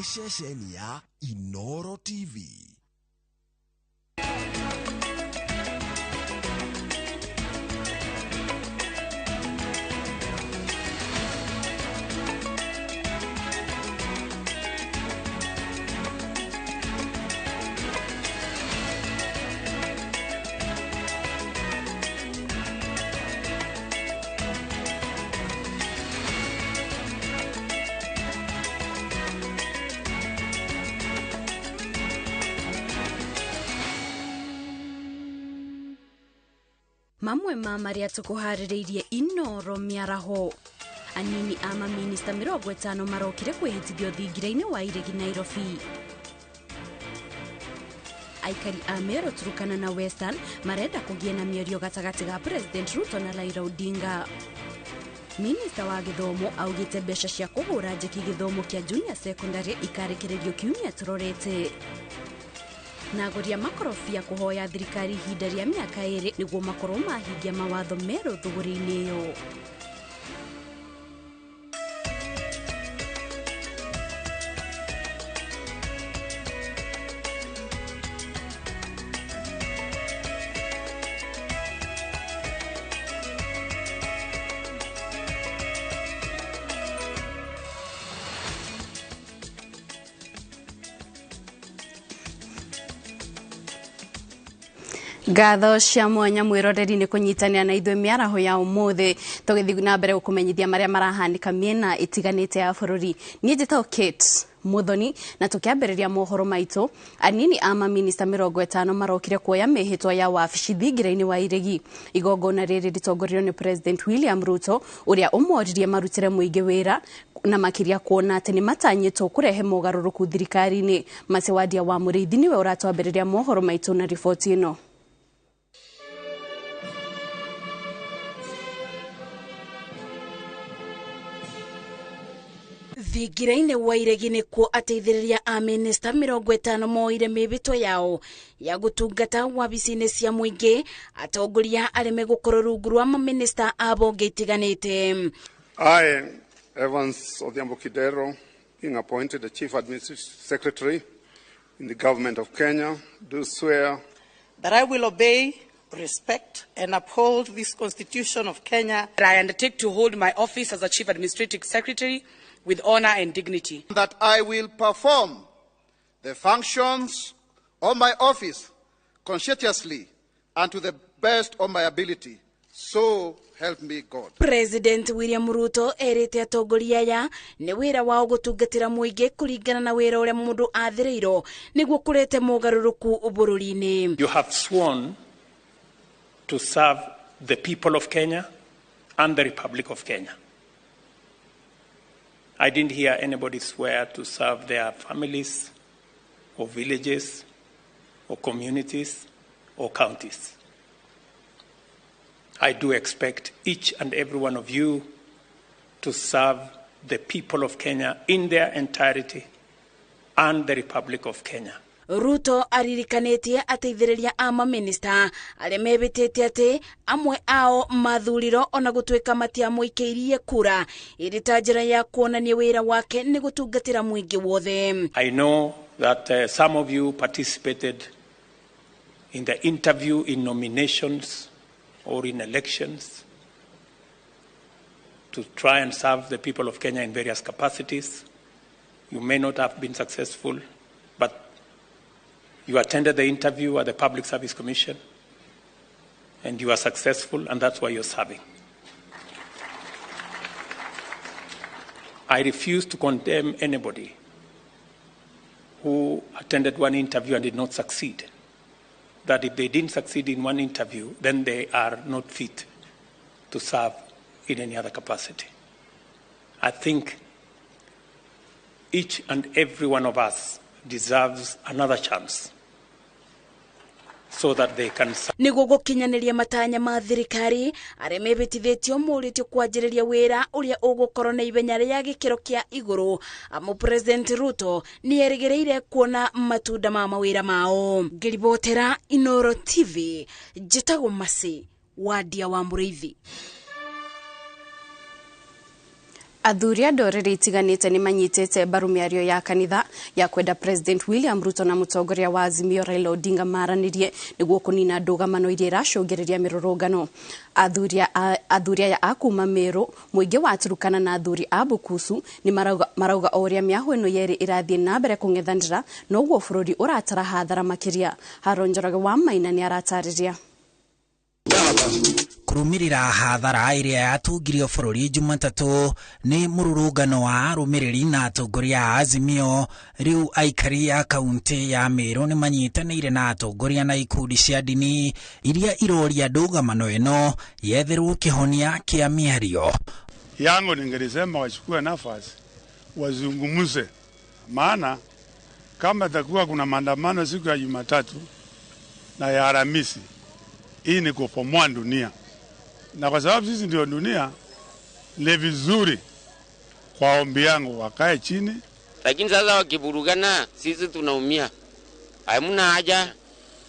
Nĩ ceceni ya Inoro TV. Mamwe ma marĩa tũkũharĩrĩirie Inoro mĩaraho. Anini a maminista 50 marokire kwĩhĩtithio thingira-inĩ wa Iregi Nairobi. Aikari a Meru, Turkana na Western marenda kũgĩe na mĩario gatagatĩ ga President Ruto na Raila Odinga. Minista wa gĩthomo augĩte mbeca cia kũhũra njeki gĩthomo kĩa junior secondary ikarekererio kiumia tũrorete. Na agũri a makorobia kũhoya thirikari ihinda rĩa mĩaka 2 nĩguo makorwo mahingia mawatho merũ thũgũrĩ-inĩ ĩyo. Ngatho cia mwanya mwĩroreri nĩ kũnyitanĩra na ithuĩ mĩaraho ya ũmũthĩ tũgĩthiĩ na mbere gũkũmenyithia marĩa marahanĩka mĩena ĩtiganĩte ya bũrũri. Niĩ njĩtagwo Kate Muthoni na tũkĩambĩrĩria mohoro maitũ, anini a maminista 50 marokire kuoya mĩhĩtwa ya wabici thingira-inĩ wa Iregi. Igongona rĩrĩ rĩtongoririo nĩ President William Ruto ũrĩa ũmoririe marutĩre mũingĩ wĩra na makĩria kuona atĩ nĩ matanyĩtwo kũrehe mogarũrũku thirikari-inĩ. Macewadia wa Mũrĩithi nĩwe ũratwambĩrĩria mohoro maitũ na riboti ĩno. Thingira-inĩ wa Iregi nĩkuo ateithĩrĩria a minista 50 moire mĩhĩtwa yao ya gũtungata wabici-inĩ cia mũingĩ, atongoria arĩa megũkorwo rungu rwa maminista a bonge itiganĩte. I, Evans Odhiambo Kidero, being appointed the Chief Administrative Secretary in the Government of Kenya, do swear that I will obey, respect and uphold this Constitution of Kenya. I undertake to hold my office as a Chief Administrative Secretary with honor and dignity. That I will perform the functions of my office conscientiously and to the best of my ability. So help me God. President William Ruto erĩte atongoria aya nĩ wĩra wao gũtungatĩra mũingĩ kũringana na wĩra ũrĩa mũndũ athĩrĩirwo nĩguo kũrete mogarũrũku bũrũri-inĩ. You have sworn to serve the people of Kenya and the Republic of Kenya. I didn't hear anybody swear to serve their families or villages or communities or counties. I do expect each and every one of you to serve the people of Kenya in their entirety and the Republic of Kenya. Ruto aririkanĩtie ateithĩrĩria a maminista arĩa mebĩtĩte atĩ amwe ao mathuriro ona gũtuĩka matiamũikĩirie kura ĩrĩ ta njĩra ya kuonania wĩra wake nĩ gũtungatĩra mũingĩ wothe. I know that some of you participated in the interview in nominations or in elections to try and serve the people of Kenya in various capacities. You may not have been successful, but you attended the interview at the Public Service Commission and you are successful, and that's why you're serving. I refuse to condemn anybody who attended one interview and did not succeed. That if they didn't succeed in one interview, then they are not fit to serve in any other capacity. I think each and every one of us deserves another chance so that they can serve. Nĩguo gũkinyanĩria matanya ma thirikari arĩa mebĩtithĩtio mũrĩtio kwanjĩrĩria wĩra ũrĩa ũgũkorwo na ihenya rĩa gĩkĩro kĩa igũrũ, amu President Ruto nĩ erĩgĩrĩire kuona matunda ma mawĩra mao. Ngĩribotera Inoro TV, njĩtagwo Mercy Wadia wa Mũrĩithi. Athuri a ndũrĩrĩ itiganĩte nĩ manyitĩte mbaru mĩario ya kanitha ya kwenda President William Ruto na mũtongoria wa Azimio Raila Odinga maranĩrie nĩguo kũnina ndũgamano iria iracũngĩrĩria mĩrũrũngano. Athuri aya a kuma Meru, mũingĩ wa Turkana na athuri a Bukusu nĩ marauga o ũrĩa mĩahũ ĩno yerĩ ĩrathiĩ na mbere kũng'ethanĩra noguo bũrũri ũratara hathara makĩria. Haron Njoroge wa Maina nĩ aratarĩria. Kurumirira hathara iria yatungirio bũrũri Jumatatũ nĩ mũrũrũngano wa arũmĩrĩri na atongoria a Azimio. Rĩu aikari a kaunti ya Meru nĩ manyitanĩire na atongoria na ikundi cia ndini iria iroria ndũgamano ĩno yetherwo kĩhonia kĩa mĩario. Yangu ningelisema wachukue nafasi wazungumze, maana kama takuwa kuna maandamano siku ya Jumatatu na ya Alhamisi, hii ni kupomoa dunia, na kwa sababu sisi ndio dunia, ni vizuri kwa ombi yangu wakae chini. Lakini sasa wakivurugana sisi tunaumia, hamna haja.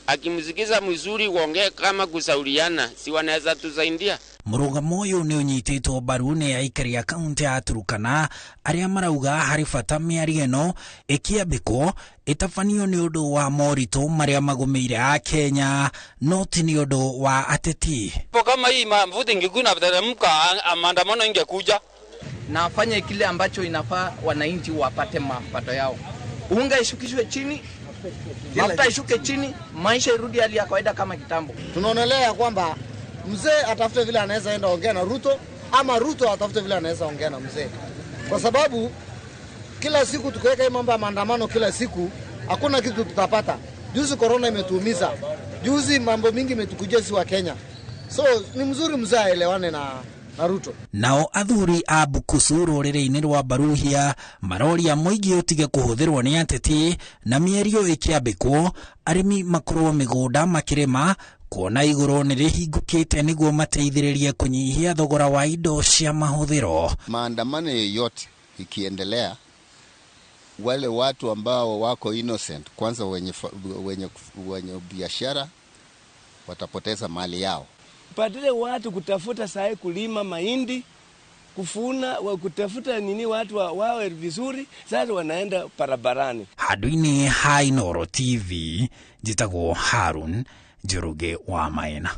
Akimsikiza mzuri waongee kama kusauriana, si wanaweza tusaidia. Mũrũgamo ũyũ nĩ ũnyitĩtwo mbaru nĩ aikari a kaunti ya Turkana arĩa marauga harĩ bata mĩario ĩno ĩkĩambĩkwo ĩtabanio nĩ ũndũ wa moritũ marĩa magũmĩire a Kenya, no ti nĩ ũndũ wa ateti. Kama hii mvua ingekuwa inateremka, maandamano ingekuja. Na afanye kile ambacho inafaa wananchi wapate mapato yao. Unga ishukishwe chini, mafuta ishuke chini, maisha irudi hali ya kawaida kama kitambo. Tunaonelea kwamba mzee atafute vile anaweza enda ongea na Ruto, ama Ruto atafute vile anaweza ongea na mzee. Kwa sababu kila siku tukiweka hii mambo ya maandamano kila siku, hakuna kitu tutapata. Juzi corona imetuumiza. Juzi mambo mingi imetukujia si wa Kenya. So ni mzuri mzee aelewane na Ruto. Nao athuri a Bukusu rũrĩrĩ-inĩ rwa Baruhia maroria mũingĩ ũtige kũhũthĩrwo nĩ ateti na mĩario ĩkĩambĩkwo arĩmi makorwo mĩgũnda makĩrĩma kuona igũrũ nĩ rĩhingũkĩte nĩguo mateithĩrĩrie kũnyihia thogora wa indo cia mahũthĩro. Maandamano yoyote ikiendelea, wale watu ambao wako innocent, kwanza wenye biashara watapoteza mali yao. Badala watu kutafuta sahi kulima mahindi, kufuna, kutafuta nini watu wawe vizuri, sasa wanaenda barabarani. Handũ-inĩ ha Inooro TV, njĩtagwo Harun Njoroge wa Maina.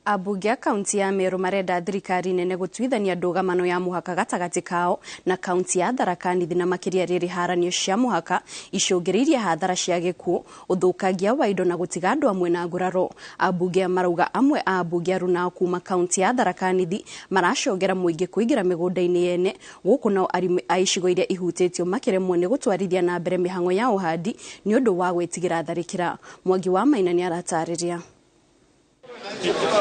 Ambunge a kaunti ya Meru marenda thirikari nene gũtuithania ndũgamano ya mũhaka gatagatĩ kao na kaunti ya Tharaka Nithi na makĩria rĩrĩ haranio cia mũhaka icũngĩrĩirie hathara cia gĩkuũ, ũthũkangia wa indo na gũtiga andũ amwe na nguraro. Ambunge marauga amwe a ambunge aruna kuma kaunti ya Tharaka Nithi maracongera mũingĩ kũingĩra mĩgũnda-inĩ yene, gũkũ nao arĩmi a icigo iria ihutĩtio makĩremwo nĩ gũtwarithia na mbere mĩhang'o ya ũhandi nĩ ũndũ wa gwĩtigĩra tharĩkĩra. Mwangi wa Maina nĩ aratarĩria.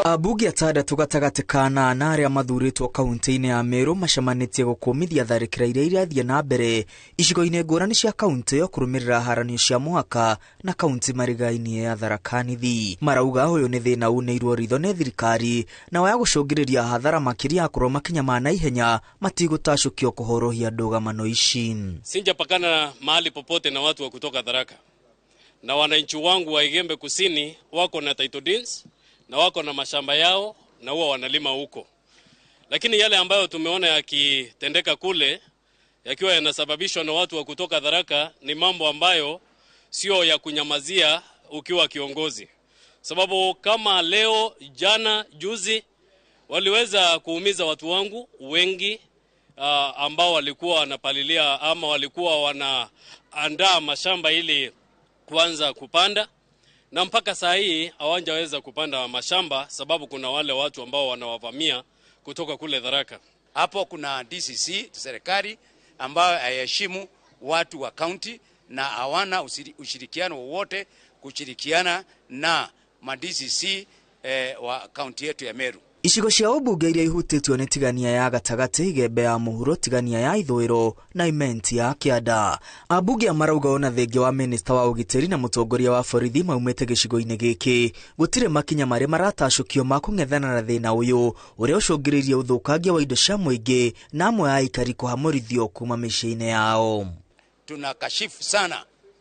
Ambunge atandatũ gatagatĩ ka anana arĩa mathurĩtwo kaunti-inĩ ya Meru macemanĩtie gũkũmithia tharĩkĩra iria irathiĩ na mbere icigo-inĩ ngũrani cia kaunti ĩyo kũrũmĩrĩra haranio cia mũhaka na kaunti mariga-inĩ ya Tharaka Nithi. Marauga ũyũ nĩ thĩna unĩirwo ritho nĩ thirikari na waya gũcũngĩrĩria hathara makĩria akorwo makinya ma naihenya matigũtacũkio kũhorohia ndũgamano ici. Sijapakana mahali popote na watu wa kutoka Tharaka, na wananchi wangu wa Igembe Kusini wako na title deeds na wako na mashamba yao na huwa wanalima huko. Lakini yale ambayo tumeona yakitendeka kule yakiwa yanasababishwa na watu wa kutoka Tharaka ni mambo ambayo sio ya kunyamazia ukiwa kiongozi. Sababu kama leo, jana, juzi waliweza kuumiza watu wangu wengi ambao walikuwa wanapalilia ama walikuwa wanaandaa mashamba ili kuanza kupanda, na mpaka saa hii hawajaweza kupanda mashamba sababu kuna wale watu ambao wanawavamia kutoka kule Tharaka. Hapo kuna DCC serikali ambayo haiheshimu watu wa county na hawana ushirikiano wowote kushirikiana na ma DCC wa county yetu ya Meru. Icigo cia ũmbunge iria ihutĩtio nĩ tigania ya gatagatĩ, Igembe ya mũhuro, tigania ya ithũĩro na Imenti ya kĩanda. Ambunge marauga ona thengia wa minista wa ũgitĩri na mũtongoria wa borithi maumĩte gĩcigo-inĩ gĩkĩ, gũtirĩ makinya marĩa maratacũkio ma kũng'ethana na thĩna ũyũ ũrĩa ũcũngĩrĩirie ũthũkangia wa indo cia mũingĩ na amwe a aikari kũhamũrithio kuma mĩciĩ-inĩ yao.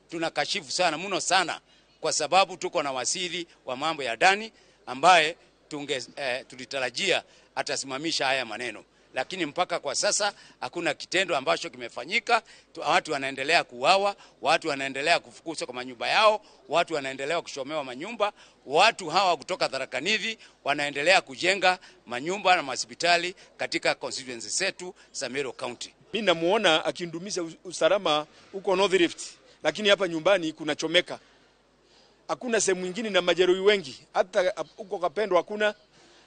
Tunakashifu sana mno sana, kwa sababu tuko na waziri wa mambo ya ndani ambaye tulitarajia atasimamisha haya maneno, Lakini mpaka kwa sasa hakuna kitendo ambacho kimefanyika. Watu wanaendelea kuuawa, watu wanaendelea kufukuzwa kwa manyumba yao, watu wanaendelea kuchomewa manyumba. Watu hawa kutoka Tharaka Nithi wanaendelea kujenga manyumba na mahospitali katika constituency zetu za Meru County. Mimi namuona akidumisha usalama huko North Rift, lakini hapa nyumbani kunachomeka. Hakuna sehemu nyingine na majeruhi wengi, hata huko Kapendo hakuna,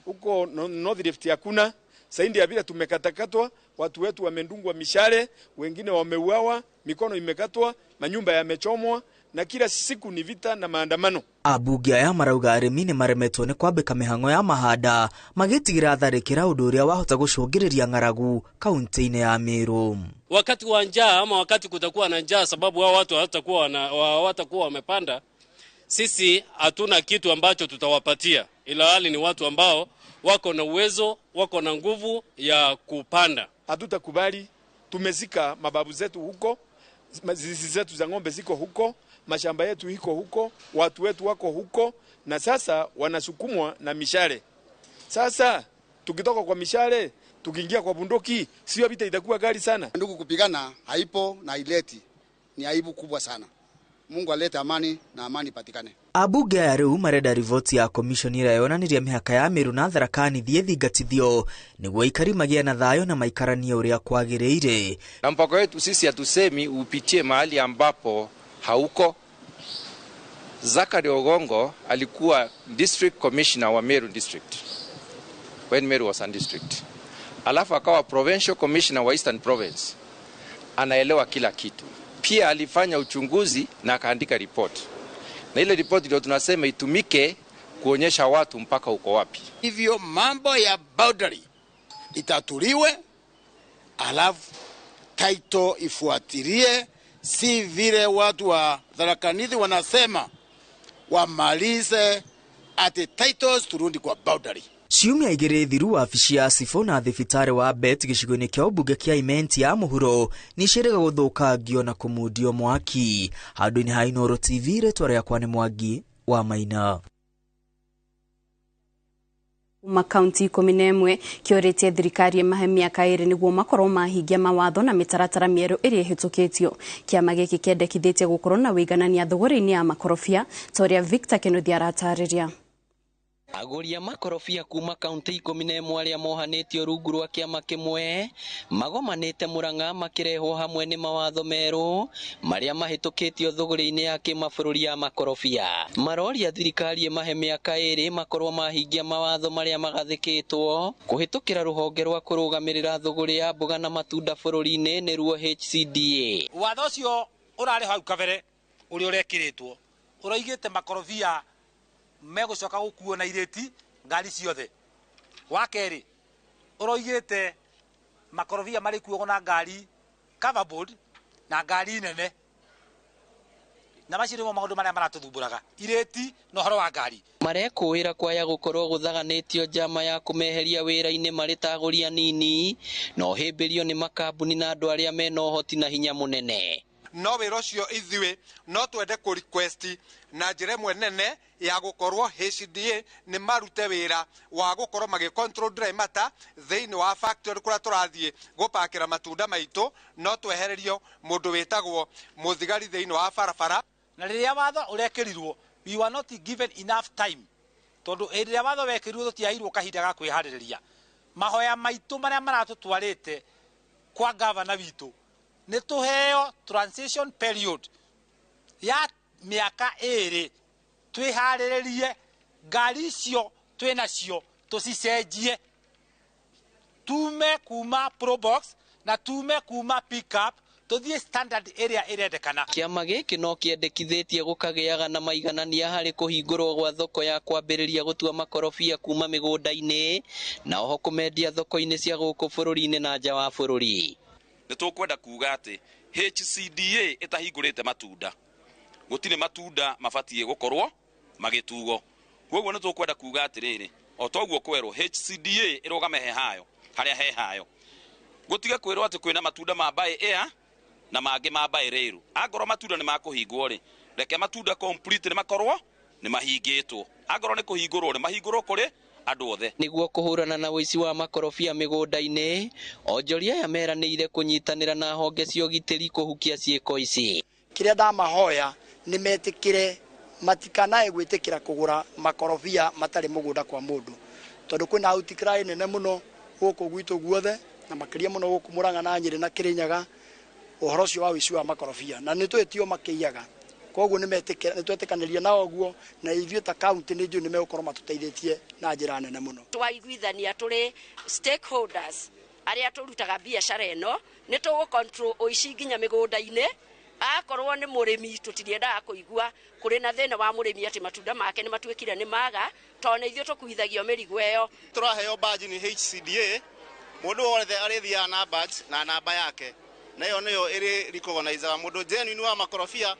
huko North Rift hakuna. Saindi ya vile tumekatakatwa, watu wetu wamendungwa mishale, wengine wameuawa, mikono imekatwa, manyumba yamechomwa, na kila siku ni vita na maandamano. Abunge aya marauga arĩmi nĩ maremetwo nĩ kwambĩka mĩhang'o ya mahanda magĩtigĩra tharĩkĩra ũndũ ũrĩa wahota gũcũngĩrĩria ng'aragu kaunti-inĩ ya Meru. Wakati wa njaa ama wakati kutakuwa na njaa, sababu hao watu hawatakuwa wamepanda, sisi hatuna kitu ambacho tutawapatia, ila hali ni watu ambao wako na uwezo, wako na nguvu ya kupanda. Hatutakubali. Tumezika mababu zetu huko, zizi zetu za ng'ombe ziko huko, mashamba yetu iko huko, watu wetu wako huko, na sasa wanasukumwa na mishale. Sasa tukitoka kwa mishale tukiingia kwa bunduki, sio vita itakuwa gari sana. Ndugu, kupigana haipo na ileti ni aibu kubwa sana. Mungu alete amani na amani patikane. Abunge aya rĩu marenda riboti ya komishoni ĩrĩa yonanirie mĩhaka ya Meru na Tharaka Nithi ĩthingatithio nĩguo aikari magĩe na thayũ na maikaranie ũrĩa kwagĩrĩire. Na mpaka wetu sisi hatusemi upitie mahali ambapo hauko. Zachary Ogongo alikuwa district commissioner wa Meru district when Meru was a district. Alafu akawa provincial commissioner wa Eastern Province. Anaelewa kila kitu. Pia alifanya uchunguzi na akaandika report. Na ile report ndio tunasema itumike kuonyesha watu mpaka uko wapi. Hivyo mambo ya boundary itatuliwe, alafu title ifuatilie, si vile watu wa Tharaka Nithi wanasema wamalize ati titles turudi kwa boundary. Ciumia igĩrĩ thiru wabici ya cibũ na thibitarĩ wa Bet gĩcigo-inĩ kĩa ũmbunge kĩa Imenti ya mũhuro nĩ ciĩrĩga gũthũkangio na kũmundio mwaki. Handũ-inĩ ha Inooro TV, rĩtwa rĩakwa nĩ Mwangi wa Maina. Kuma kaunti 11 kĩorĩtie thirikari ĩmahe mĩaka 2 nĩguo makorwo mahingia mawatho na mĩtaratara mĩerũ ĩrĩa ĩhĩtũkĩtio. Kĩama gĩkĩ kĩendekithĩtie gũkorwo na wĩiganania thogora-inĩ ya makorobia ta ũrĩa Victor Kĩnuthia aratarĩria. Agũri a makorobia kuma kaunti 11 arĩa mohanĩtio rungu rwa kĩama kĩmwe magomanĩte Murang'a makĩrehwo hamwe nĩ mawatho merũ marĩa mahĩtũkĩtio thũgũrĩ-inĩ ya kĩmabũrũri ya makorobia. Maroria thirikari ĩmahe mĩaka 2 makorwo mahingia mawatho marĩa magathĩkĩtwo kũhĩtũkĩra rũhonge rwa kũrũgamĩrĩra thũgũrĩ ya mboga na matunda bũrũri-inĩ nĩruo HCDA. Watho ũcio ũrarĩ hau kabere ũrĩa ũrekĩrĩtwo ũroigĩte makorobia megũcoka gũkuo na irĩti ngari ciothe. Wa kerĩ ũroigĩte makorobia marĩkuagwo na ngari coverboard na ngari nene, na macio nĩmo maũndũ marĩa maratũthumbũraga, irĩti na ũhoro wa ngari. Marekũĩra kwaya gũkorwo gũthaganĩtio njama ya kũmeheria wĩra-inĩ marĩ ta agũri anini na ũhĩmbĩrio nĩ makambuni na andũ arĩa mena ũhoti na hinya mũnene. No wĩra ũcio ithuĩ no twende kũ request na njĩra ĩmwe nene ya gũkorwo HCDA nĩ marute wĩra wa gũkorwo magĩ control dry matter thĩinĩ wa factory kũrĩa tũrathiĩ gũpakĩra matunda maitũ, no twehererio mũndũ wĩtagwo mũthigari thĩinĩ wa barabara. Na rĩrĩa watho ũrekĩrirwo, we were not given enough time, tondũ hĩndĩ ĩrĩa watho wekĩrirwo tũtiaheirwo kahinda ga kwĩharĩrĩria. Mahoya maitũ marĩa maratũtwarĩte kwa gavana witũ nĩ tũheo transition period ya mĩaka 2 twĩharĩrĩrie ngari icio twĩnacio tũcicenjie, tume kuma Probox na tume kuma pickup tũthiĩ standard ĩrĩa ĩrendekana. Kĩama gĩkĩ no kĩendekithĩtie gũkagĩaga na maiganania harĩ kũhingũrwo gwa thoko ya kwambĩrĩria gũtua makorobia kuma mĩgũnda-inĩ na oho kũmendia thoko-inĩ cia gũkũ bũrũri-inĩ na nja wa bũrũri. Nĩ tũkwenda kuga atĩ HCDA ĩtahingũrĩte matunda, gũtirĩ matunda mabatiĩ gũkorwo magĩtugo. Koguo nĩ tũkwenda kuga atĩrĩrĩ, o toguo kwerwo HCDA ĩrũgame he hayo harĩa he hayo, gũtige kwĩrwo atĩ kwĩna matunda ma mbaĩ ĩa na mangĩ ma mbaĩ rĩru. Angorwo matunda nĩ makũhingwo rĩ, reke matunda complete nĩ makorwo nĩ mahingĩtwo. Angorwo nĩ kũhingũrwo nĩ mahingũrwo kũrĩ Andũ othe. Nĩguo kũhũrana na ũici wa makorobia mĩgũnda-inĩ, onjoria aya meranĩire kũnyitanĩra na honge cia ũgitĩri kũhukia ciĩko ici. Kĩrĩa ndamahoya nĩ metĩkĩre matikanae gwĩtĩkĩra kũgũra makorobia matarĩ mũgũnda kwa mũndũ, tondũ kwĩna outcry nene mũno gũkũ gwitũ guothe na makĩria mũno gũkũ Murang'a na Nyĩrĩ na Kĩrĩnyaga ũhoro ũcio wa ũici wa makorobia, na nĩ tũĩ makĩiyaga. Koguo nĩ twetĩkanĩria nao ũguo, na ithuĩ ta kaunti nĩ njũĩ nĩ megũkorwo matũteithĩtie na njĩra nene mũno. Twaiguithania tũrĩ stakeholders arĩa tũrutaga biacara ĩno, nĩ tũgũ control ũici nginya mĩgũnda-inĩ. Akorwo nĩ mũrĩmi tũtiriendaga kũigua kũrĩ na thĩna wa mũrĩmi atĩ matunda make nĩ matuĩkire nĩ maga, tondũ nĩ ithuĩ tũkuithagio mĩrigo ĩyo. Tũraheo badge nĩ HCDA, mũndũ wothe arĩthiaga na badge na namba yake, na ĩyo nĩyo ĩrĩ recognize mũndũ genuine wa makorobia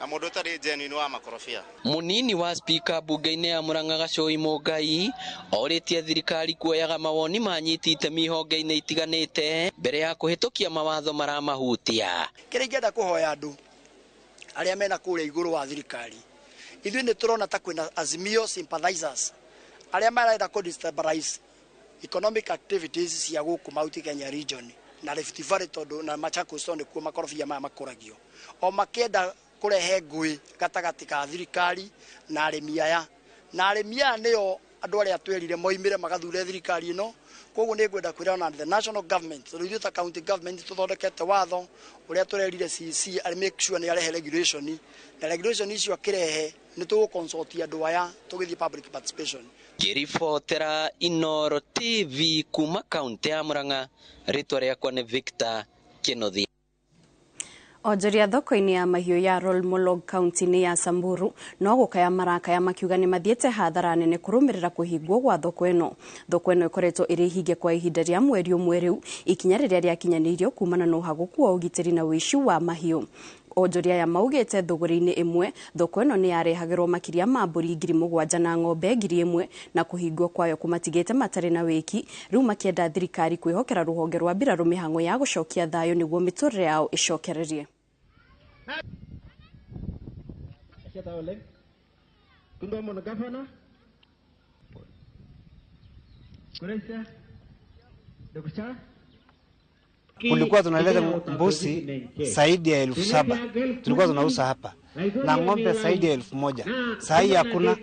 na mũndũ ũtarĩ genuine wa makorobia. Mũnini wa spika mbunge-inĩ ya Murang'a Gacũi Mũngai orĩtie thirikari kuoyaga mawoni ma anyiti itemi honge-inĩ itiganĩte mbere ya kũhĩtũkia mawatho maramahutia. Kĩrĩa ingĩenda kũhoya andũ arĩa mena kũrĩa igũrũ wa thirikari, ithuĩ nĩ tũrona ta kwĩna Azimio sympathizers arĩa marenda kũ destabilize economic activities cia gũkũ Mount Kenya region na Rift Valley, tondũ na Machakos tondũ nĩkuo makorobia maya makũragio, o makĩenda kũrehe ngũĩ gatagatĩ ka thirikari na arĩmi aya, na arĩmi aya nĩo andũ arĩa twerire moimĩre magathure thirikari ĩno. Koguo nĩ ngwenda kwĩra ona the national government, tondũ ithuĩ ta county government tũthondekete watho ũrĩa tũrerire CC arĩ make sure nĩ arehe regulation, na regulation icio akĩrehe nĩ tũgũ consult andũ aya tũgĩthiĩ public participation. Ngĩribotera Inooro TV kuma kaunti ya Murang'a, rĩtwa rĩakwa nĩ Victor Kĩnuthia. Onjoria thoko-inĩ ya mahiũ ya Rolmolog kaunti-inĩ ya Samburu no gũkaya marakaya makiuga nĩ mathiĩte hathara nene kũrũmĩrĩra kũhingwo gwa thoko ĩno. Thoko ĩno ĩkoretwo ĩrĩ hinge kwa ihinda rĩa mweri ũmwe rĩu, ikinya rĩrĩa rĩakinyanĩirio kumana na ũhagũku wa ũgitĩri na ũici wa mahiũ. Onjoria aya maugĩte thũgũrĩ-inĩ ĩmwe thoko ĩno nĩ yarehagĩrwo makĩria ma mbũri 7,000 na ng'ombe 1,000 na kũhingwo kwayo kũmatigĩte matarĩ na wĩki. Rĩu makĩenda thirikari kwĩhokera rũhonge rwa mbirarũ mĩhang'o ya gũcokia thayũ nĩguo mĩtũrĩre yao ĩcokererie. Kulikuwa tunaleta mbuzi zaidi ya 7,000 tulikuwa tunauza hapa, na ng'ombe zaidi ya 1,000. Saa hii hakuna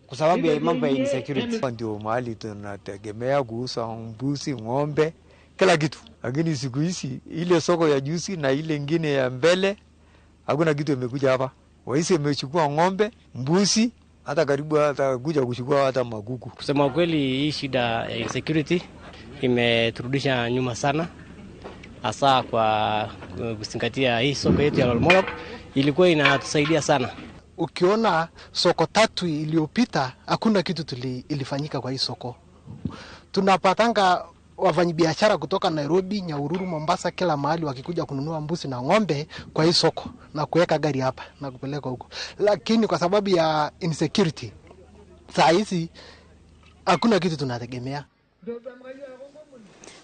kwa sababu ya mambo ya insecurity. Ndio mahali tunategemea kuuza mbuzi, ng'ombe, kila kitu. Lakini siku hizi ile soko ya juzi na ile ingine ya mbele hakuna kitu imekuja hapa. Waisi imechukua ng'ombe, mbuzi, hata karibu hata kuja kuchukua hata makuku. Kusema kweli, hii shida ya insecurity imeturudisha nyuma sana, hasa kwa kuzingatia hii soko yetu ya Lolmolog ilikuwa inatusaidia sana. Ukiona soko tatu iliyopita hakuna kitu ilifanyika kwa hii soko. Tunapatanga wafanyabiashara kutoka Nairobi, Nyahururu, Mombasa, kila mahali wakikuja kununua mbuzi na ng'ombe kwa hii soko na kuweka gari hapa na kupeleka huko. Lakini kwa sababu ya insecurity saa hizi hakuna kitu tunategemea.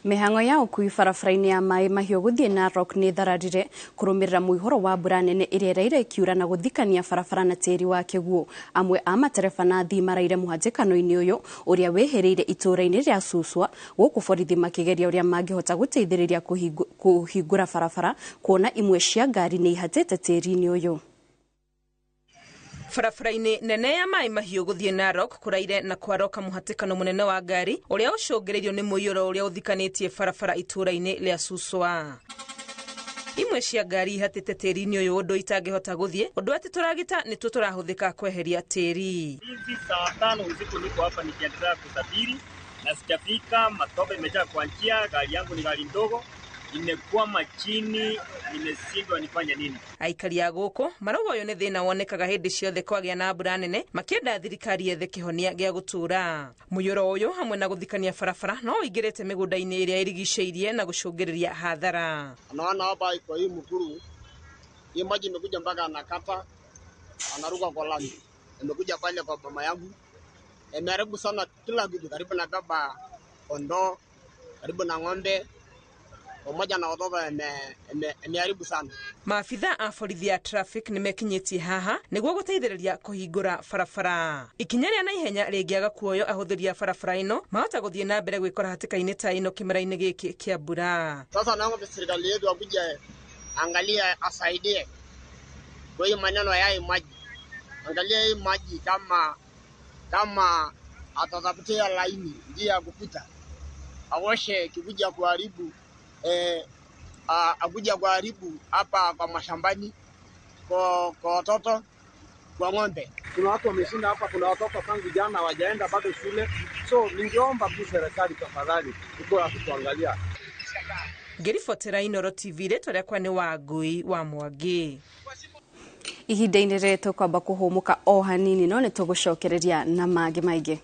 Mĩhang'o ya ũkui barabara-inĩ ya maĩ mahiũ gũthiĩ Narok nĩ thararire kũrũmĩrĩra mũihũro wa mbura nene ĩrĩa ĩraire ĩkiura na gũthikania barabara na tĩri wa kĩguũ. Amwe a matereba na athii maraire mũhatĩkano-inĩ ũyũ ũrĩa wĩhĩrĩire itũũra-inĩ rĩa Suswa, gũkũ borithi makĩgeria ũrĩa mangĩhota gũteithĩrĩria kũhingũra barabara kuona imwe cia ngari nĩ ihatĩte tĩri-inĩ ũyũ. Barabara-inĩ nene ya maĩ mahiũ gũthiĩ Narok kũraire na kwaroka mũhatĩkano mũnene wa ngari ũrĩa ũcũngĩrĩirio nĩ mũiyũro ũrĩa ũthikanĩtie barabara itũũra-inĩ rĩa Suswa. Imwe cia ngari ihatĩte tĩri-inĩ ũyũ ũndũ itangĩhota gũthiĩ, ũndũ atĩ tũragita nĩtuo tũrahũthĩka kweheria tĩri. Hizi saa 5 usiku niko hapa nikiendelea kusafiri na sijafika, matope imejaa kwa njia, gari yangu ni gari ndogo, imekwama chini, nimeshindwa nifanye nini. Aikari a gũkũ marauga ũyũ nĩ thĩna wonekaga hĩndĩ ciothe kwagĩa na mbura nene, makĩenda thirikari yethe kĩhonia gĩa gũtũũra. Mũiyũro ũyũ hamwe na gũthikania barabara no ũingĩrĩte mĩgũnda-inĩ ĩrĩa ĩrigicĩirie na gũcũngĩrĩria hathara. Naona hapa kwa hii mkuru, hii maji imekuja mpaka anakata, anaruka kwa lami. Imekuja pale kwa mama yangu, imeharibu sana kila kitu, karibu na baba kondoo, karibu na ng'ombe. pamoja na watoto imeharibu sana. Maabitha a borithi ya traffic nĩmekinyĩtie haha nĩguo gũteithĩrĩria kũhingũra barabara. Ikinya rĩa naihenya rĩngĩaga kuoywo ahũthĩri a barabara ĩno mahota gũthiĩ na mbere gwĩkora hatĩka-inĩ ta ĩno kĩmera-inĩ gĩkĩ kĩa mbura. Sasa naomba serikali yetu akuje angalia, asaidie kwa hiyo maneno ya hii maji, angalia hii maji kama atatafutia laini njia ya kupita, awoshe kikuja kuharibu akuja kuharibu hapa kwa mashambani, kwa watoto, kwa ng'ombe. Kuna watu wameshinda hapa, kuna watoto tangu jana hawajaenda bado shule. So ningeomba tu serikali tafadhali ikuwa kutuangalia. Ngĩribotera Inooro TV rĩtwa rĩakwa nĩ Wangui wa Mwangi. Ihinda-inĩ rĩrĩ tũkwamba kũhũmũka o hanini no nĩ tũgũcokereria na mangĩ maingĩ.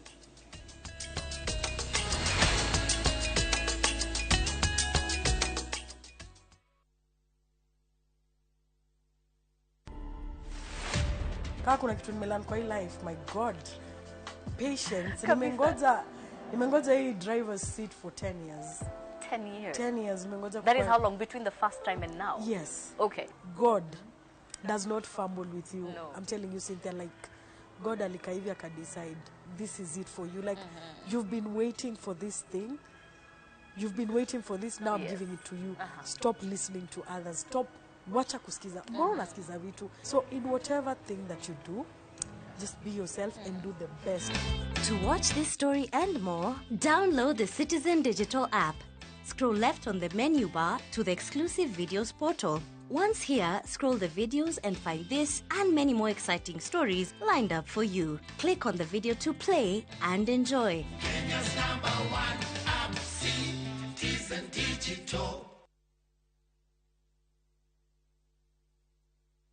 Kama kuna kitu nimelearn kwa hii life, my God, patience. Nimengoja hii driver's seat for 10 years. 10 years. 10 years nimengoja. That is how long between the first time and now? Yes. Okay. God does not fumble with you. No. I'm telling you, Cynthia, like God alikaa hivi akadecide this is it for you. Like you've been waiting for this thing. You've been waiting for this. Now I'm giving it to you. Stop listening to others. Stop wacha kusikiza. Mbona unasikiza vitu? So in whatever thing that you do, just be yourself and do the best. To watch this story and more, download the Citizen Digital app. Scroll left on the menu bar to the exclusive videos portal. Once here, scroll the videos and find this and many more exciting stories lined up for you. Click on the video to play and enjoy. Kenya's #1 app, Citizen Digital.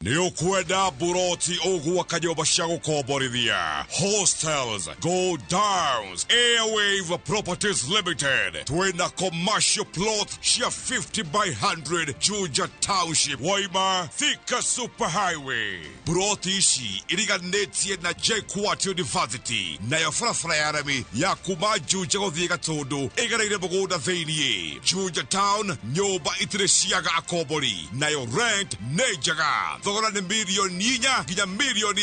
Nĩ ũkwenda buroti ũgwaka nyũmba cia gũkomborithia, hostels, go downs, Airwave Properties Limited. Twĩna commercial plot cia 50 by 100 Juja Township, Waima, Thika Super Highway. Buroti ici iriganĩtie na JKUAT University, nayo barabara ya rami ya kuma Juja gũthiĩ Gatũndũ ĩgereire mũgũnda thĩiniĩ. Juja Town, nyũmba itirĩ ciaga akombori, nayo rent nĩ njega. Thogora nĩ 4 nginya 8 million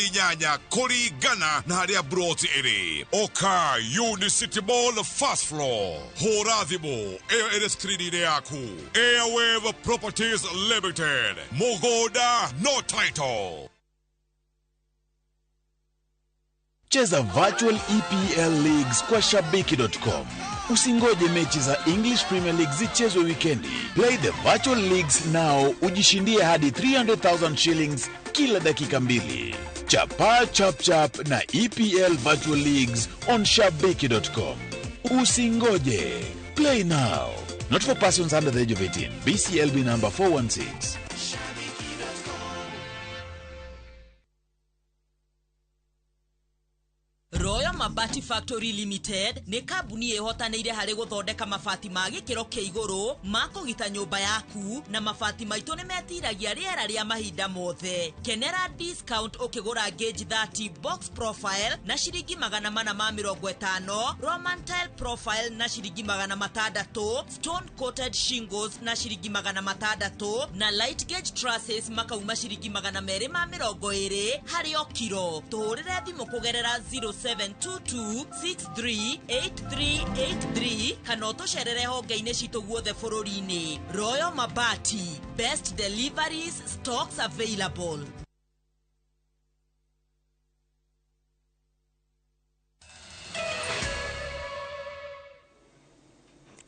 kũringana na harĩa buroti ĩrĩ. Oka Unicity Mall first floor. Hũra thimũ ĩyo ĩrĩ screen-inĩ yaku. Airwave Properties Limited. Mũgũnda no title. Cheza virtual EPL leagues kwa shabiki.com. Usingoje mechi za English Premier League zichezwe wikendi. Play the virtual leagues now, ujishindie hadi 300,000 shillings kila dakika 2. Chapa chap chap na EPL virtual leagues on shabiki.com. Usingoje. Play now. Not for persons under the age of 18. BCLB number 416. Royal Mabati Factory Limited nĩ kambuni ĩhotanĩire harĩ gũthondeka mabati ma gĩkĩro kĩa igũrũ ma kũgita nyũmba yaku, na mabati maitũ nĩ metiragia rĩera rĩa mahinda mothe. Kenera discount ũkĩgũra gauge 30 box profile na ciringi 450, Roman tile profile na ciringi 600, stone coated shingles na ciringi 600, na light gauge trusses makauma ciringi 220 harĩ o kiro. Tũhũrĩre thimũ kũgerera 0722638383 kana ũtũcerere honge-inĩ citũ guothe bũrũri-inĩ. Royal Mabati, best deliveries, stocks available.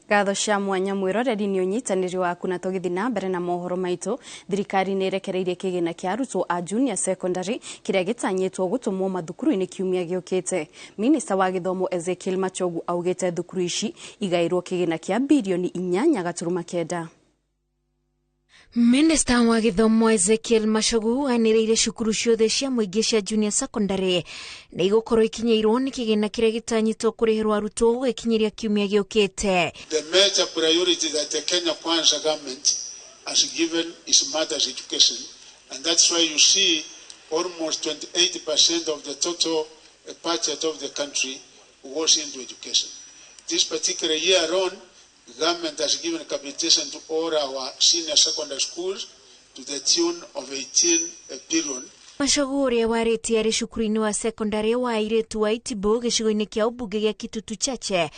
Ngatho cia mwanya mwĩroreri nĩ ũnyitanĩri waku na tũgĩthiĩ na mbere na mohoro maitũ. Thirikari nĩ ĩrekereirie kĩgĩna kĩa arutwo a junior secondary kĩrĩa gĩtanyĩtwo gũtũmwo mathukuru-inĩ kiumia gĩũkĩte. Minista wa gĩthomo Ezekiel Machogu augĩte thukuru ici igaĩrwo kĩgĩna kĩa birioni 8.9. Minista wa gĩthomo Ezekiel Machogu anĩrĩire cukuru ciothe cia mũingĩ cia junior secondary nĩ igũkorwo ikinyĩirwo nĩ kĩgĩna kĩrĩa gĩtanyĩtwo kũrĩhĩrwo arutwo gũgĩkinyĩria kiumia gĩũkĩte. The major priority that the Kenya Kwanza government has given is matters education, and that's why you see almost 28% of the total budget of the country goes into education. This particular year alone, Government has given capitation to all our senior secondary schools to the tune of 18 billion. Machogu ũrĩa warĩtie arĩ cukuru-inĩ wa sekondari wa airĩtu wa Itibu gĩcigo-inĩ kĩa ũmbunge gĩa Kitutu Chache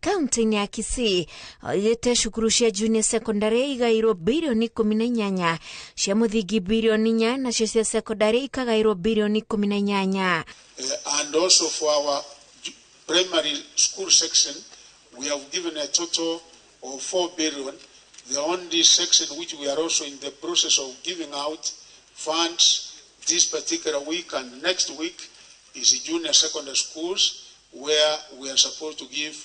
kaunti-inĩ ya Kisii oigĩte cukuru cia junior secondary igaĩirwo birioni 18 cia mũthingi birioni 4 nacio cia sekondari ikagaĩrwo birioni 18. And also for our primary school section we have given a total of 4 billion. The only section which we are also in the process of giving out funds this particular week and next week is junior secondary schools, where we are supposed to give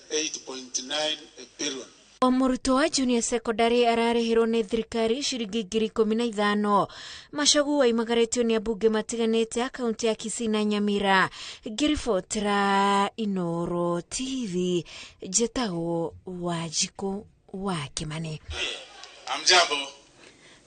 8.9 billion. O mũrutwo wa junior secondary ararĩhĩrwo nĩ thirikari ciringi 15,000. Machogu waimagarĩtio nĩ ambunge matiganĩte a kaunti ya Kisii na Nyamira. Ngĩribotera Inoro TV, njĩtagwo Wanjikũ wa Kĩmani. Amjambo.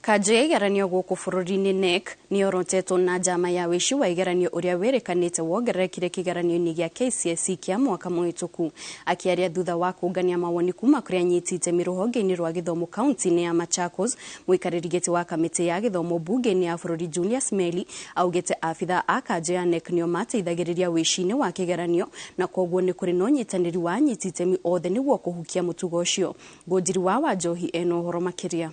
Kanjũ ya igeranio gũkũ bũrũri-inĩ NEC nĩyorotetwo na njama ya wĩici wa igeranio ũrĩa wĩrĩkanĩte wongererekire kĩgeranio-inĩ gĩa KCSE kĩa mwaka mũhĩtũku. Akĩaria thutha wa kũngania mawoni kuma kũrĩ anyiti itemi rũhonge-inĩ rwa gĩthomo kaunti-inĩ ya Machakos, mũikarĩri gĩtĩ wa kamĩtĩ ya gĩthomo mbunge-inĩ ya bũrũri Julius Meli augĩte abithaa a kanjũ ya NEC nĩo mateithagĩrĩria wĩici-inĩ wa kĩgeranio na koguo nĩ kũrĩ na ũnyitanĩri wa anyiti itemi othe nĩguo kũhukia mũtugo ũcio. Ngũnjiri wa Wanjohi ena ũhoro makĩria.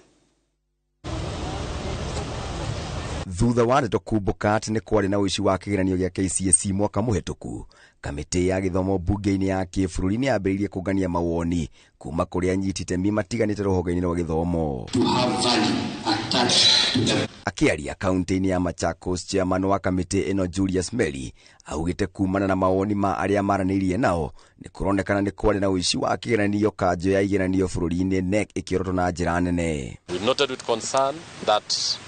Thutha wa ndeto kumbũka atĩ nĩ kwarĩ na ũici wa kĩgeranio gĩa KCSE mwaka mũhĩtũku, kamĩtĩ ya gĩthomo mbunge-inĩ ya kĩbũrũri nĩ yambĩrĩirie kũngania mawoni kuma kũrĩ anyiti itemi matiganĩte rũhonge-inĩ rwa gĩthomo. Akĩaria kaunti-inĩ ya Machakos, chairman wa kamĩtĩ ĩno Julius Meli augĩte kumana na mawoni ma arĩa maranĩirie nao nĩ kũronekana nĩ kwarĩ na ũici wa kĩgeranio kanjũ ya igeranio bũrũri-inĩ NEC ĩkĩorotwo na njĩra nene. We noted with concern that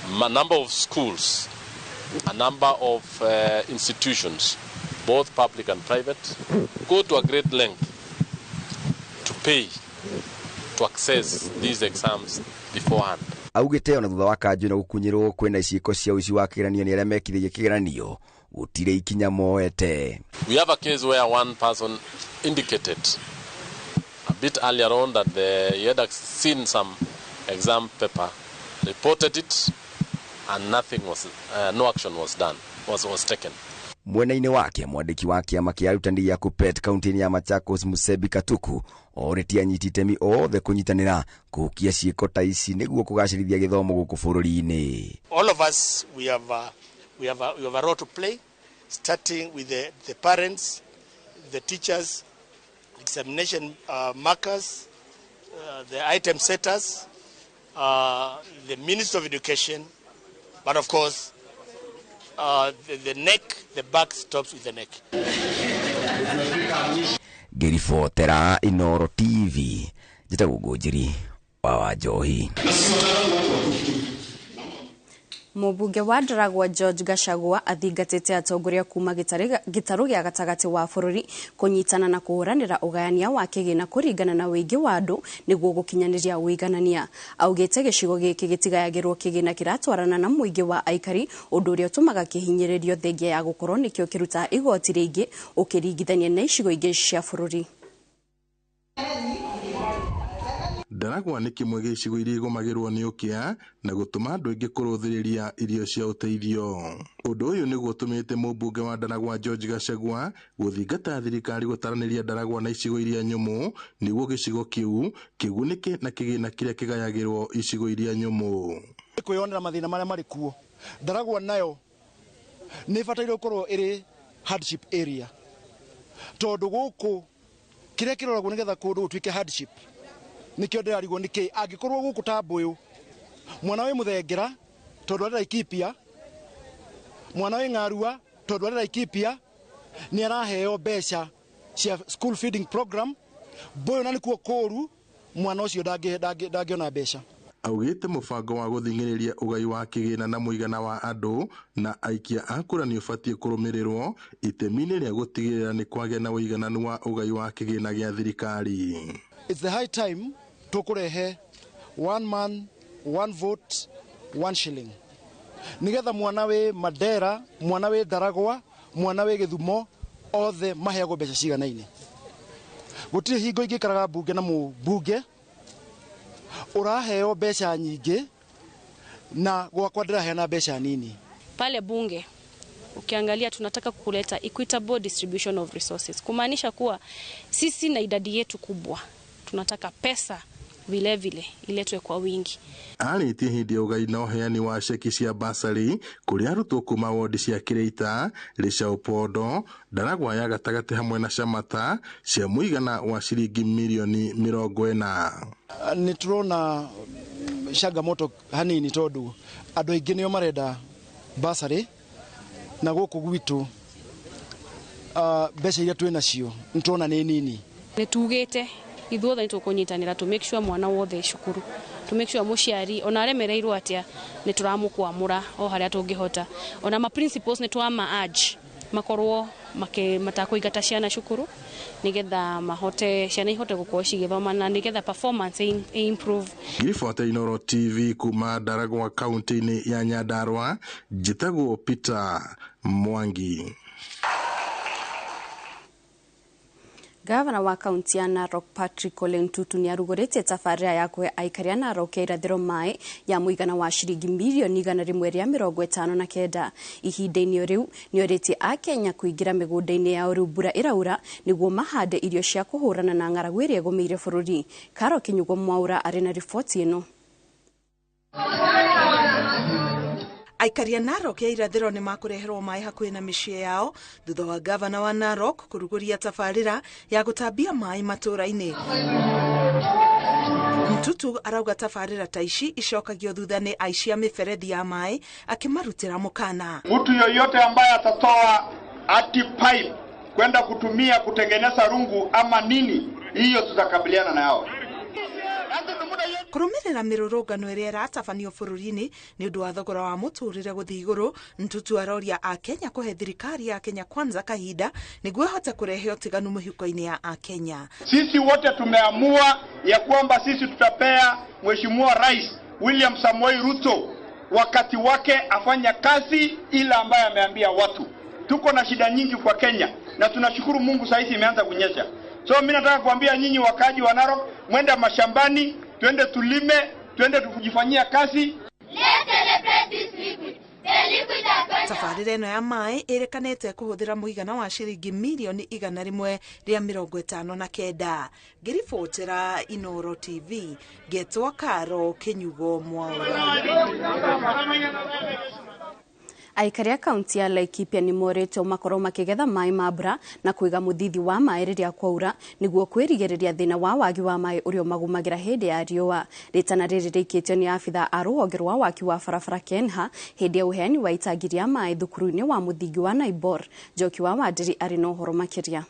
a number of schools, a number of institutions, both public and private, go to a great length to pay to access these exams beforehand. Augĩte ona thutha wa kanjũ na gũkunyĩrwo kwĩna ciĩko cia ũici wa kĩgeranio nĩ arĩa mekithagia kĩgeranio gũtirĩ ikinya moete. We have a case where one person indicated a bit earlier on that he had seen some exam paper, reported it, and nothing was, no action was done, was taken. Mwena-inĩ wake mwandĩki wa kĩama kĩa arutani gĩa KUPPET kaunti-inĩ ya Machakos Musebi Katuku orĩtie anyiti itemi othe kũnyitanĩra kũhukia ciĩko ta ici nĩguo kũgacĩrithia gĩthomo gũkũ bũrũri-inĩ. All of us we have a role to play, starting with the parents, the teachers, examination markers, the item setters, the Minister of Education, but of course the neck, the back stops with the neck. Ngĩribotera Inoro TV, njĩtagwo Ngũnjiri wa Wanjohi. Mũmbunge wa Ndaragwa George Gachagua athingatĩte atongoria kuma gĩtarũ gĩa gatagatĩ wa bũrũri kũnyitana na kũhũranĩra ũgayania wa kĩgĩna kũringana na ũingĩ wa andũ nĩguo gũkinyanĩria ũiganania. Augĩte gĩcigo gĩkĩ gĩtigayagĩrwo kĩgĩna kĩratwarana na mũingĩ wa aikari, ũndũ ũrĩa ũtũmaga kĩhinyĩrĩrio thengia ya gũkorwo nĩkĩo kĩrutaga igoti rĩingĩ ũkĩringithania na icigo ingĩ cia bũrũri. Ndaragwa nĩ kĩmwe gĩa icigo iria igũmagĩrwo nĩ ũkĩa na gũtũma andũ aingĩ kũrũthĩrĩria irio cia ũteithio. Ũndũ ũyũ nĩguo ũtũmĩte mũmbunge wa Ndaragwa George Gachagua gũthingata thirikari gũtaranĩria Ndaragwa na icigo iria nyũmũ nĩguo gĩcigo kĩu kĩgunĩke na kĩgĩna kĩrĩa kĩgayagĩrwo icigo iria nyũmũ. Kwĩyonera mathĩna marĩa marĩ kuo, Ndaragwa nayo nĩ ĩbataire gũkorwo ĩrĩ hardship area, tondũ gũkũ kĩrĩa kĩroragwo nĩgetha kũndũ gũtuĩke hardship nikio ndĩrarigwo nĩkĩ angĩkorwo gũkũ ta Mbũyũ mwana wĩ Mũthengera tondũ arĩ Laikipia, mwana wĩ Ng'arua tondũ arĩ Laikipia nĩ araheo mbeca cia school feeding program. Mbũyũ na nĩkuo kũũru, mwana ũcio ndangĩona mbeca. Augĩte mũbango wa gũthing'ĩrĩria ũgai wa kĩgĩna na mũigana wa andũ na aikia a kura nĩ ũbatiĩ kũrũmĩrĩrwo itemi-inĩ rĩa gũtigĩrĩra nĩ kwagĩa na ũigananu wa ũgai wa kĩgĩna gĩa thirikari. It's the high time tũkũrehe one man, one vote, one shilling, nigetha mwana wĩ Mandera, mwana wĩ Ndaragwa, mwana wĩ Gĩthumo othe maheagwo mbeca ciganaine. Gũtirĩ hingo ingĩikaraga mbunge na mũmbunge ũraheo mbeca nyingĩ na gwakwa ndĩraheana mbeca nini. Pale bunge ukiangalia tunataka kuleta equitable distribution of resources, kumaanisha kuwa sisi na idadi yetu kubwa tunataka pesa vile vile iletwe kwa wingi. Arĩtie hĩndĩ ya ũgai na ũheani wa ceki cia basarĩ kũrĩ arutwo kuma wodi cia Kĩrĩita, Rĩcaũ Pondo, Ndaragwa ya gatagatĩ hamwe na Camata cia mũigana wa ciringi mirioni 40. Nĩ tũrona changamoto hanini tondũ andũ aingĩ nĩo marenda basarĩ na gũkũ gwitũ mbeca iria twĩ nacio nĩ tũrona nĩ nini. Nĩ tugĩte ithuothe nĩ tũkũnyitanĩra to make sure mwana wothe cukuru, to make sure mũciari ona aremereirwo atĩa nĩ tũramũkwamũra o harĩa tũngĩhota. Ona ma principals nĩ twama urge makorwo matakũingata ciana cukuru nigetha mahote ciana ihote gũkorwo cigĩthoma na nigetha performance improve. Ngiribota Inooro TV kuma Ndaragwa kaunti-inĩ ya Nyandarua, njĩtagwo Peter Mwangi. Gavana wa kaunti ya Narok Patrick Ole Ntutu nĩ arugũrĩtie tabarĩra ya kũhe aikari a Narok ya irathĩro maĩ ya mũigana wa ciringi mirioni 159. Ihinda-inĩ rĩu nĩ orĩtie Akenya kũingĩra mĩgũnda-inĩ yao rĩu mbura ĩraura nĩguo mahande irio cia kũhũrana na ng'aragu ĩrĩa ĩgũmĩire bũrũri. Karo Kinyugo Mwaura arĩ na riboti ĩno. Aikari a Narok ya irathĩro nĩ makũreherwo maĩ hakuhĩ na mĩciĩ yao thutha wa gavana wa Narok kũrugũria tabarĩra ya gũtambia maĩ matũũra-inĩ. Ntutu arauga tabarĩra ta ici icokagio thutha nĩ aici a mĩberethi ya maĩ akĩmarutĩra mũkana. Mtu yoyote ambaye atatoa ati pipe kwenda kutumia kutengeneza rungu ama nini, hiyo tutakabiliana nao. Kũrũmĩrĩra mĩrũrũngano ĩrĩa ĩratabanio bũrũri-inĩ nĩ ũndũ wa thogora wa mũtũrĩre gũthiĩ igũrũ, Ntutu aroria Akenya kũhe thirikari ya Kenya Kwanza kahinda nĩguo ĩhote kũrehe ũtiganu mĩhuko-inĩ ya Akenya. Sisi wote tumeamua ya kwamba sisi tutapea Mheshimiwa Rais William Samoei Ruto wakati wake afanya kazi ile ambayo ameambia watu. Tuko na shida nyingi kwa Kenya na tunashukuru Mungu saa hizi imeanza kunyesha. So mimi nataka kuambia nyinyi wakaji wa Narok, mwende mashambani, twende tulime, twende tukujifanyia kazi. Tabarĩra ĩno ya maĩ ĩrĩkanĩte kũhũthĩra mũigana wa ciringi mirioni 159. Ngĩribotera Inooro TV ngetwo Karo Kinyugo Mwaura. Aikari a kaunti ya Laikipia nĩ morĩtio makorwo makĩgetha maĩ ma mbura na kũiga mũthithi wa maĩ rĩrĩa kwaura nĩguo kwĩrigĩrĩria thĩna wa wagi wa maĩ ũrĩa ũmagũmagĩra hĩndĩ ya riũa. Rĩtana rĩrĩ rĩikĩtio nĩ abithaa a rũhonge rwa waki wa barabara KENHA hĩndĩ ya ũheani wa itangi rĩa maĩ thukuru-inĩ wa mũthingi wa Naibor. Njoki wa Wandĩri arĩ na ũhoro makĩria.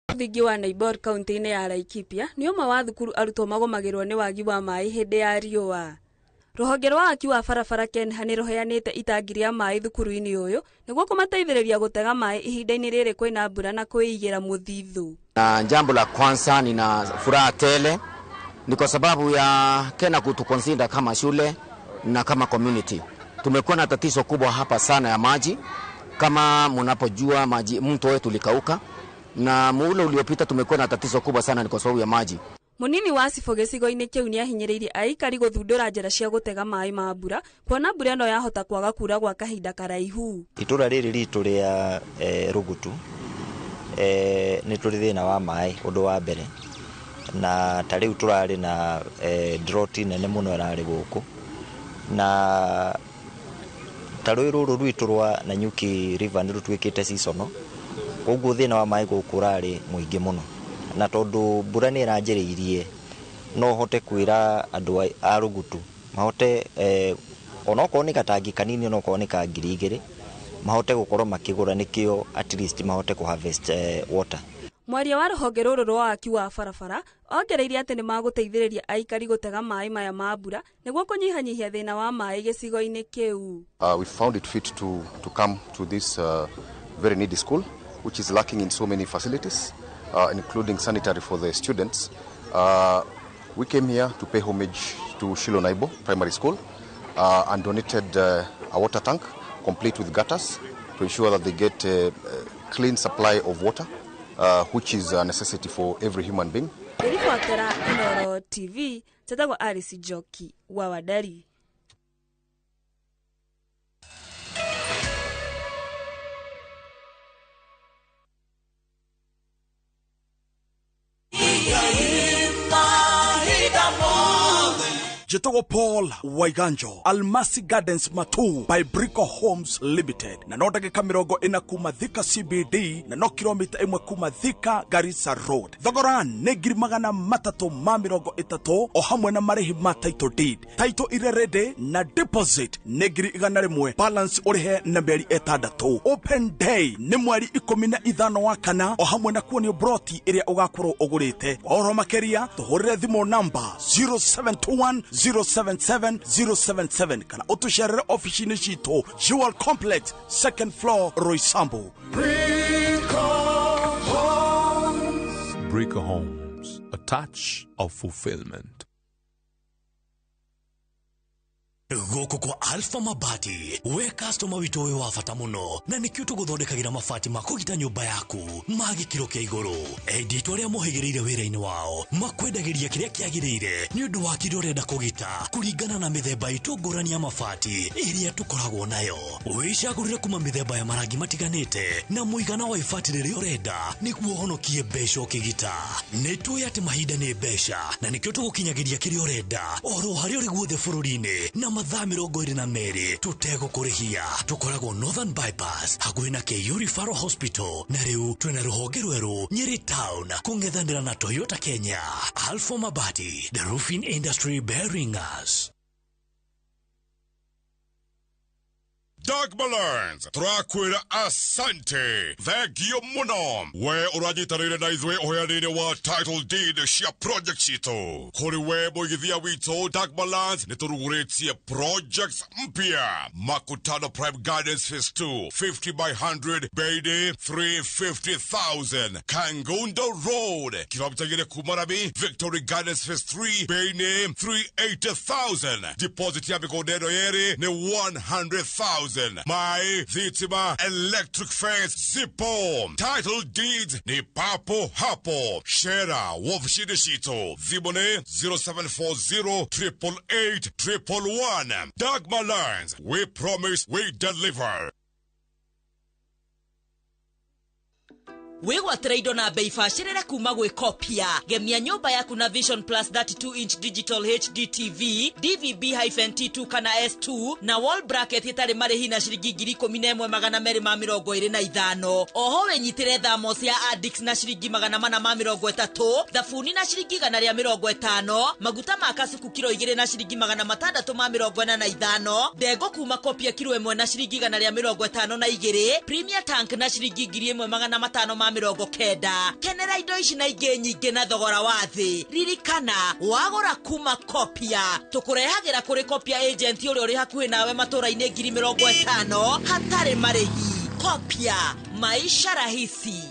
Mũthingi wa Naibor kaunti-inĩ ya Laikipia nĩ ũmwe wa thukuru arutwo magũmagĩrwo nĩ wagi wa maĩ hĩndĩ ya riũa. Rũhonge rwa waki wa barabara KENHA nĩ rũheanĩte itangi rĩa maĩ thukuru-inĩ ũyũ nĩguo kũmateithĩrĩria gũtega maĩ ihinda-inĩ rĩrĩ kwĩna mbura na kwĩigĩra mũthithũ. Na jambo la kwanza, nina furaha tele ni kwa sababu ya KENHA kutuconsider kama shule na kama community. Tumekuwa na tatizo kubwa hapa sana ya maji. Kama mnapojua maji, mto wetu ulikauka na muula uliopita tumekuwa na tatizo kubwa sana ni kwa sababu ya maji. Munini wa cibũ gĩcigo-inĩ kĩu nĩahinyĩrĩirie aikari gũthundũra njĩra cia gũtega maĩ ma mbura kuona mbura ĩno yahota kwaga kura gwa kahinda karaihu. Itũra rĩrĩ ritũ rĩa Rũgutu nĩ tũrĩ thĩna wa maĩ ũndũ wa mbere, na ta rĩu tũrarĩ na drought nene mũno ĩrarĩ gũkũ, na ta rũĩ rũrũ rwitũ rwa Nanyuki River nĩ rũtuĩkĩte seasonal, koguo thĩna wa maĩ gũkũ ũrarĩ mũingĩ mũno. Na tondũ mbura nĩ ĩranjĩrĩirie no hote kwĩra andũ a Rũgutu mahote onokorwo nĩ gatangi kanini onokorwo nĩ ka 2000 mahote gũkorwo makĩgũra nĩkĩo at least mahote kũ harvest water. Mwaria wa rũhonge rũrũ rwa waki wa barabara ongereire atĩ nĩ magũteithĩrĩria aikari gũtega maĩ maya ma mbura nĩguo kũnyihanyihia thĩna wa maĩ gĩcigo-inĩ kĩu. We found it fit to come to this very needy school which is lacking in so many facilities, including sanitary for the students. We came here to pay homage to Shilo Naibo Primary School and donated a water tank complete with gutters to ensure that they get a clean supply of water which is a necessity for every human being. Ngĩribotera Inooro TV, njĩtagwo Alice Njoki wa Wanderi. Njĩtagwo Paul Waiganjo, Almasi Gardens Matu by Brico Homes Limited, na no ndagĩka 40 kuma Thika CBD na no kilomita 1 kuma Thika Garissa Road. Thogora nĩ 330,000 o hamwe na marĩhi ma title deed, title ire ready na deposit nĩ 100,000, balance ũrĩhe na mĩeri 6. Open day nĩ mweri 15 wa kana o hamwe na kuonio broti ĩrĩa ũgakorwo ũgũrĩte. Kwa ũhoro makĩria tũhũrĩre thimũ namba 0721 077 077 kana ũtũcerere ofici-inĩ citũ Jewel Complex, second floor, Roysambu. Brico Homes, a touch of fulfillment. Gũkũ kwa Alpha Mabati, we customer witũ wĩ wa bata mũno, na nĩkĩo tũgũthondekagĩra mabati ma kũgita nyũmba yaku ma gĩkĩro kĩa igũrũ. Endi itũ arĩa mohĩgĩrĩire wĩra-inĩ wao makwendagĩria kĩrĩa kĩagĩrĩire nĩ ũndũ wa kĩrĩa ũrenda kũgita kũringana na mĩthemba itũ ngũrani ya mabati ĩrĩa tũkoragwo nayo. Wĩcagũrĩre kuma mĩthemba ya marangi matiganĩte na mũigana wa ibati rĩrĩa ũrenda nĩguo ũhonokie mbeca ũkĩgita. Nĩ tũĩ atĩ mahinda nĩ mbeca na nĩkĩo tũgũkinyagĩria kĩrĩa ũrenda oro harĩa ũrĩ guothe bũrũri-inĩ na mathaa 22 tũtegũkũrĩhia. Tũkoragwo Northern Bypass hakuhĩ na KU Referral Hospital, na rĩu twĩna rũhonge rwerũ Nyeri Town kũng'ethanĩra na Toyota Kenya. Alpha Mabati, the roofing industry bearing us. Doug Malines, tũrakwĩra asante, thengio mũno. We ũranyitanĩire na ithuĩ ũheani-inĩ wa title deed cia project citũ. Kũrĩ we mũigithia witũ Doug Malines, nĩ tũrugũrĩtie projects mpya. Makutano Prime Gardens Phase 2, 50 by 100, bei nĩ 350,000. Kangundo Road, kilomita 2 kuma Rami, Victory Gardens Phase 3, bei nĩ 380,000. Deposit ya mĩgũnda ĩno yerĩ nĩ 100,000. My thitima, electric fence, zipo. Title deeds ni papo hapo. Shera wofishini citũ. Thimũ nĩ 0740 888 111. Dagmar Lines, we promise we deliver. Wĩgwatĩre indo na bei bacĩrĩre kuma gwĩ Kopia. Gemia nyũmba yaku na Vision Plus 32 inch digital HD TV, DVB-T2 kana S2 na wall bracket ĩtarĩ marĩhi na ciringi 11,225. Oho wĩnyitĩre thamos ya Addix na ciringi 430, thabuni na ciringi 150, maguta ma kasuku kiro 2 na ciringi 645, ndengũ kuma Kopia kiro 1 na ciringi 152, Premier Tank na ciringi 1,590. Kenera indo ici na ingĩ nyingĩ na thogora wa thĩ. Ririkana wagũra kuma Kopia tũkũrehagĩra kũrĩ Kopia agent ũrĩa ũrĩ hakuhĩ nawe matũra-inĩ 50,000 hatarĩ marĩhi. Kopia, maisha rahisi.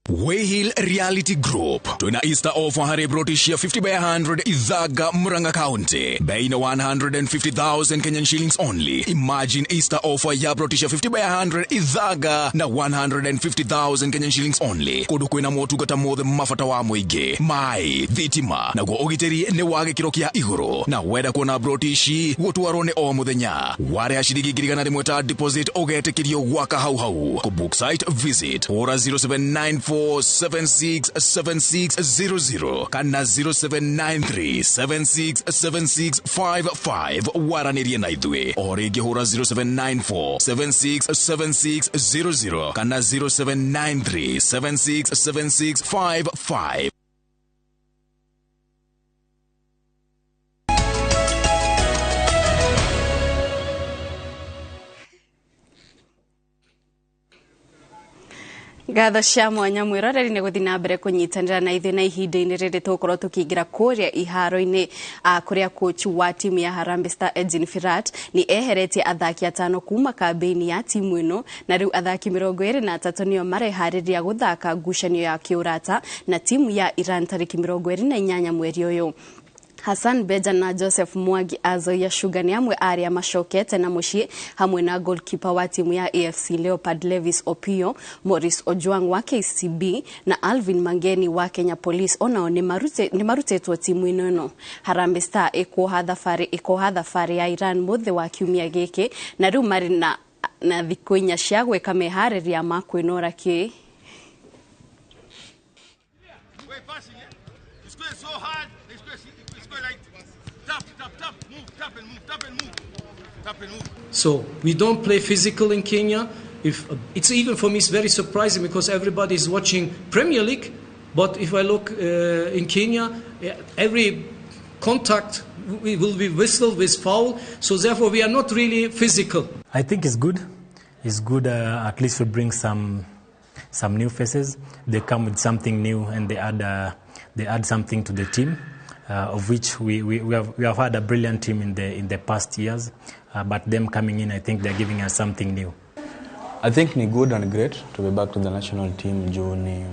Wayhill Reality Group twina Easter offer harĩ broti cia 50 by 100 Ithaga, Murang'a County, bei na 150,000 Kenyan shillings only. Imagine Easter offer ya broti cia 50 by 100 Ithaga na 150,000 Kenyan shillings only. Kũndũ kwĩna motungata mothe mabata wa mũingĩ, maĩ, thitima, naguo ũgitĩri nĩ wa gĩkĩro kĩa igũrũ. Na wenda kuona broti ici gũtwarwo nĩ o mũthenya, warĩha ciringi 100,000 ta deposit ũgetĩkĩrio gwaka hau hau. Kũ book site visit hũra 0794 767600 kana 0793 767655 waranĩrie na ithuĩ. O rĩngĩ hũra 0794 767600 kana 0793 767655. Ngatho cia mwanya mwĩroreri nĩ gũthiĩ na mbere kũnyitanĩra na ithuĩ na ihinda-inĩ rĩrĩ tũgũkorwo tũkĩingĩra kũrĩa iharo-inĩ, kũrĩa coach wa timu ya Harambee Star Edgin Firat nĩ eheretie athaki 5 kuma kambĩini ya timu ĩno, na rĩu athaki 23 nĩo mareharĩria gũthaka ngucanio ya kĩũrata na timu ya Iran tarĩki 28 mweri ũyũ. Hassan Beja na Joseph Mwangi Azoia Sugar nĩ amwe arĩa macokete na mũciĩ hamwe na goalkeeper wa timu ya AFC Leopard Levis Opio, Maurice Ojwang wa KCB na Alvin Mangeni wa Kenya Police onao nĩ marutĩtwo timu-inĩ ĩno. Harambee Star ĩkuoha thabarĩ ya Iran mũthĩ wa kiumia gĩkĩ na rĩu marĩ na thikũ 4 cia gwĩka meharĩria ma kwĩnora kĩ. So we don't play physical in Kenya. If it's even for me, it's very surprising because everybody is watching Premier League, but if I look in Kenya, every contact will be whistled with foul. So therefore, we are not really physical. I think it's good. It's good. At least we bring some new faces. They come with something new and they add something to the team. Of which we have had a brilliant team in the past years, but them coming in, I think they're giving us something new. I think ni good and great to be back to the national team. Juu ni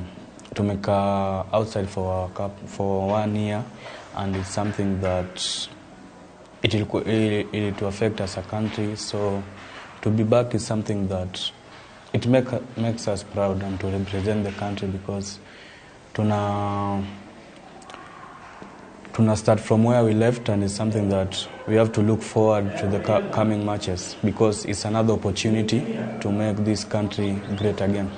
tumekaa outside for a cup for 1 year, and it's something that it will affect as a country. So to be back is something that it makes us proud and to represent the country, because tuna start from where we left, and it's something that we have to look forward to the coming matches, because it's another opportunity to make this country great again.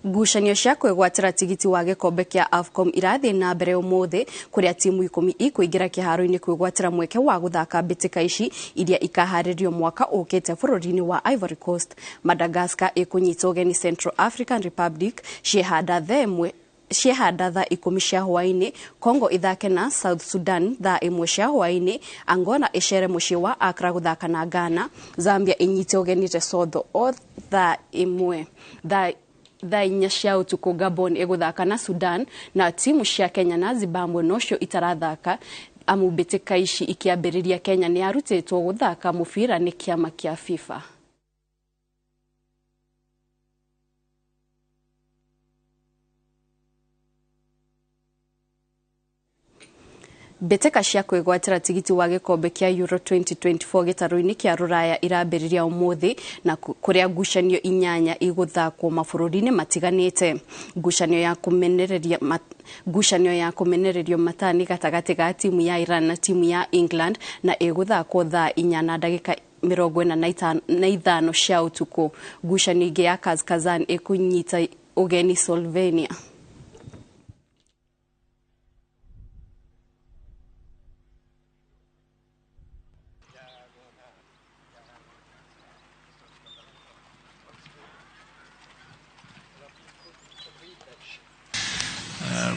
Ngucanio cia kwĩgwatĩra tigiti wa gĩkombe kĩa AFCON irathiĩ na mbere ũmũthĩ kũrĩa timu 10 ikũingĩra kĩharo-inĩ kwĩgwatĩra mweke wa gũthaka mbĩtĩka ici iria ikaharĩrio mwaka ũkĩte bũrũri-inĩ wa Ivory Coast. Madagascar ĩkũnyita ũgeni Central African Republic ciehanda thaa 10 cia hwaĩ-inĩ, Congo ithake na South Sudan thaa 1 cia hwaĩ-inĩ, Angola ĩcere mũciĩ wa Accra gũthaka na Ghana, Zambia ĩnyite ũgeni Lesotho o thaa 1 thaa 4 cia ũtukũ Gabon ĩgũthaka na Sudan, na timu cia Kenya na Zimbabwe nocio itarathaka amu mbĩtĩka ici ikĩambĩrĩria Kenya nĩ yarutĩtwo gũthaka mũbira nĩ kĩama kĩa FIFA. Mbĩtĩka cia kwĩgwatĩra tigiti wa gĩkombe kĩa Euro 2024 gĩtarũ-inĩ kĩa Rũraya irambĩrĩria ũmũthĩ na kũrĩa ngucanio 8 igũthakwo mabũrũri-inĩ matiganĩte. Ngucanio ya kũmenererio mataa nĩ gatagatĩ ga timu ya Iran na timu ya England na ĩgũthakwo thaa 4:45 cia ũtukũ. Ngucanio ĩngĩ ya Kazakhstan ĩkũnyita ũgeni Slovenia.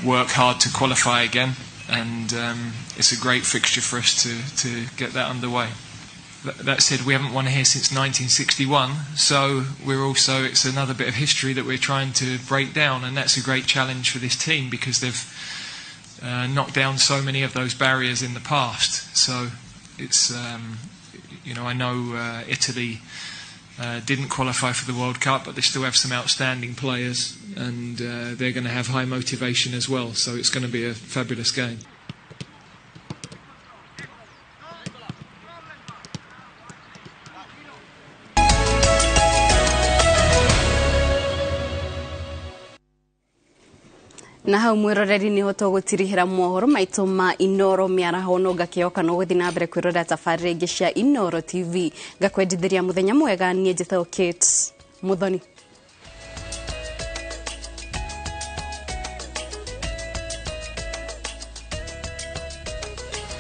Work hard to qualify again, and it's a great fixture for us to get that underway. That said, we haven't won here since 1961, so we're also, it's another bit of history that we're trying to break down, and that's a great challenge for this team because they've knocked down so many of those barriers in the past. So it's, you know, I know Italy didn't qualify for the World Cup, but they still have some outstanding players, and they're going to have high motivation as well, so it's going to be a fabulous game. Na hau mwiroreri niho tũgũtirihĩra mohoro maitũ ma Inoro mĩaraho no ngakĩoka no gũthiĩ na mbere kwĩrorera tabarĩra ingĩ cia Inoro TV. Ngakwendithĩria mũthenya mwega, niĩ njĩtagwo Kate Muthoni.